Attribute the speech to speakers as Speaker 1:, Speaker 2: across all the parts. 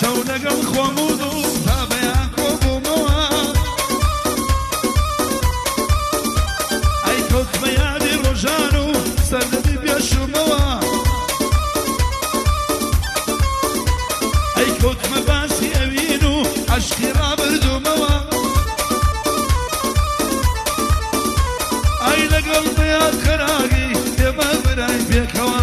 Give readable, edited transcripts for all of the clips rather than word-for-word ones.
Speaker 1: شەو لەگەڵ خۆم و دڵ تا بەیان کۆبوومەوە ئەی کەوتمە یادی ڕۆژان و سەردەمی پێشوومەوە ئەی کەوتمە باسی ئەوین و عەشقی ڕابردوومەوە ئەی لەگەڵ بەیاد خەراگی ئێمە برای پێکەوە.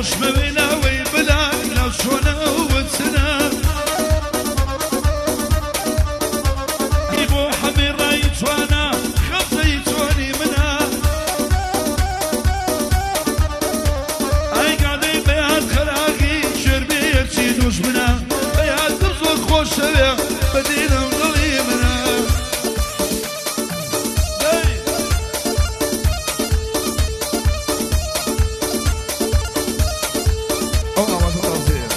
Speaker 1: خۆشمەوێ لاوەی بلا لاو چۆنە وچنە بۆ حەمێ ڕای جوانە خەمزەی جوانی منە ئای گادەی بەیان خەراقی شێربێرچی دوژمنە بەیان دڵ زۆر خۆشەوێ بەدینم دڵی منە.
Speaker 2: ئەو ئاوازە تازەیە.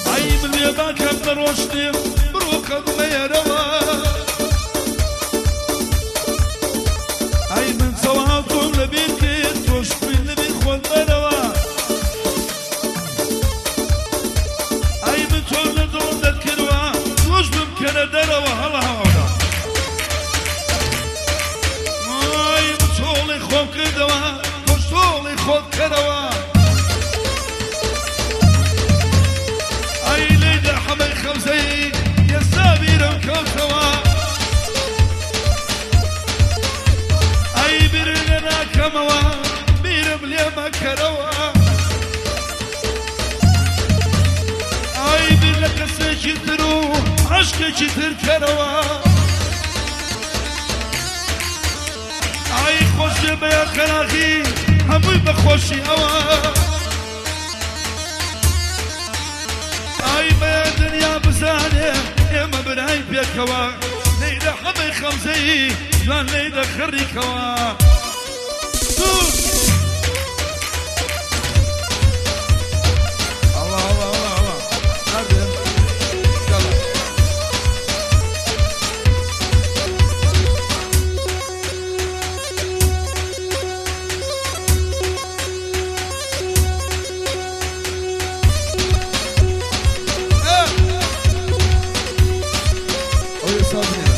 Speaker 1: ئای من لێباکەم دەڕۆشتێم بڕۆ قەت مەیەرەوە ئای من چەواو تۆم لەبیر کرد تۆش بووی لەبیر خۆت بەرەوە ئای من تۆم لە دڵم دەرکردووە تۆش بمکەنە دەرەوە هەڵە هەواودا ئای من تۆڵی خۆم کردەوە تۆش تۆڵی خۆت کەرەوە ئای لەیدا حەمەی خەمزەی ئێستا بیرم کەوتەوە ئای بیرم لێ ناکەمەوە بیرم لێ مەکەرەوە ئای بیر لە کەسێکی تر و عەشقێکی تر کەرەوە ئای خۆشێ بەیان خەراقی هەمووی بەخۆشی ئەوە ئای بەیان دنیا بزانێ ئێمە برای پێکەوە لەیدا حەمەی خەمزەی جوان لەیدا خڕیکەوە دوور.
Speaker 2: ئەڵا ئەڵا ئەڵا ئەڵا ناردێن یاڵا. ئێ! ئەو ئێستا بنێرە.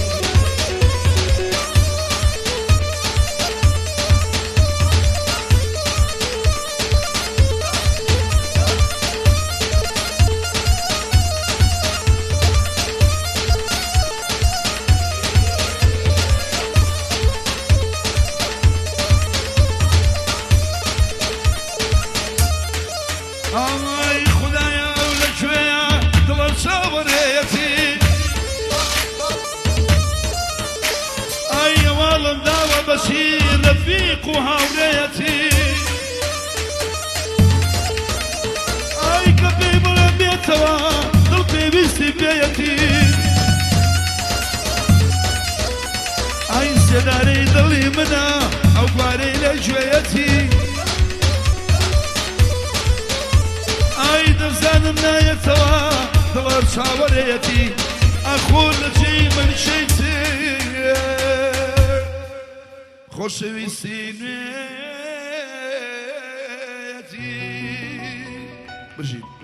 Speaker 1: ئای خدایە ئەو لەکوێیە دڵە چاوەڕێیەتی ئای ئەواڵم داوە بەچی ڕەفیق و هاوڕێیەتی ئای کە پێی بڵێم بێتەوە دڵ پێویستی پێیەتی ئای سێدارەی دڵی منە ئەو گوارەی لەگوێیەتی ئای دەزانم نایەتەوە دڵە چاوەڕێیەتی ئاخۆ لە جێی من شەیتی خۆشەویستی نوێیەتی.
Speaker 2: بژین.